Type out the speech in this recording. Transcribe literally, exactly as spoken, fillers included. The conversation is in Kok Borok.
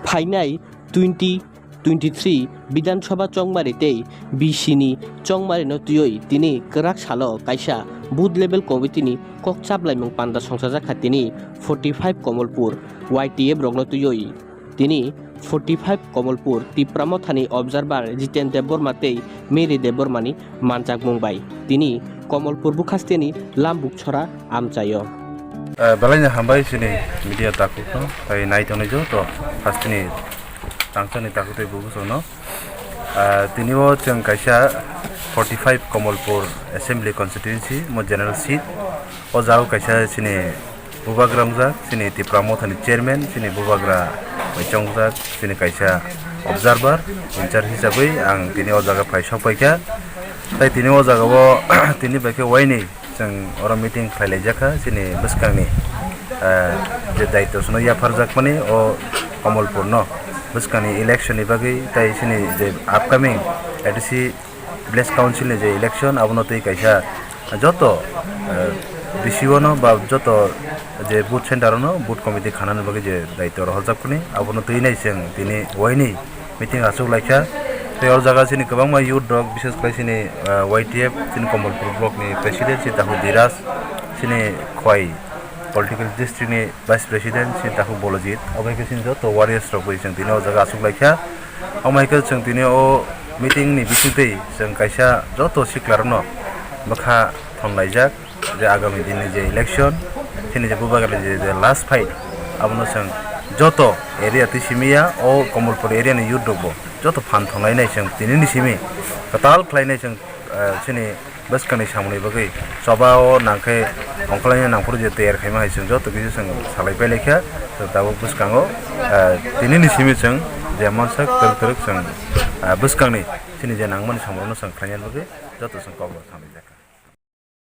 Phainai twenty twenty-three Bidhan Sabha chongmari tei B C ni chongmari no twiwi tini kwrak salo kaisa booth level committee ni kok chaplaimung panda songchajak kha tini forty-five Kamalpur Y T F rok no twiwi. Tini forty-five Kamalpur Tipra Mothani Observer Jiten Debbarma tei Mary Debbarmani manjakmung bai tini Kamalpur bukhasteni Lambuk Chhora amchaio. Eh, belai no hambai chini media takhuk no, tai nai tongnai joto hasteni tangchani takhuk tei bubuchok no. Ah, tini o chwng kaisa forty-five Kamalpur Assembly Constituency mo general seat. O jaga o kaisa chini bubagra wngjak, chini Tipra Mothani chairman, chini bubagra bai chongjak, chini kaisa observer, in charge hisabwi ang tini o jaga phai sok paikha. Tai tini o jaga o tini bai khe waini chwng oro meeting khlai laijak kha, chini bwskangni, eh, je daityo sono yapharjakmani o Kamalpur no bwskangni election ni bagwi, tai chini je upcoming A D C Village Council ni je election, abono twi kaisa joto, eh, B C O no ba joto je booth center o no booth committee khanani bagwi je daityo rohorjak phani, abono twi nai chwng tini waini meeting achuk laikha. Tei o jaga chini kwbangma youth rok, bishes khlai chini, eh, Y T F, chini Kamalpur block ni president, chini Tahu Diraj, chini Khwai political district ni vice president, chini Tahu Bolojit, obo hai khe chini joto warriors rok bai chwng tini o jaga achuk laikha. Omo hai khe chwng tini o meeting ni bisingtwi chwng kaisa joto sikla rokno bwkha thon laijak je agami din ni je election, chini je bubagra ni je, je last fight, abono chwng joto area twi simi ya, o Kamalpur area ni youth rok bo joto phan thon lainai chwng tini ni simi kwtal khlainai chwng, eh, chini bwskangni samungni bagwi choba o nangkhe ongkhorlaina nangphuru je tiyar khaima hai chwng joto kisa chwng salai pai laikha. Chwng tabuk bwskango, eh, tini ni simi chwng je mansak twrwk twrwk chwng, eh, bwskangni chini je nangmani samungrokno chwng khlaina bagwi joto chwng kokborok thanglaijak kha.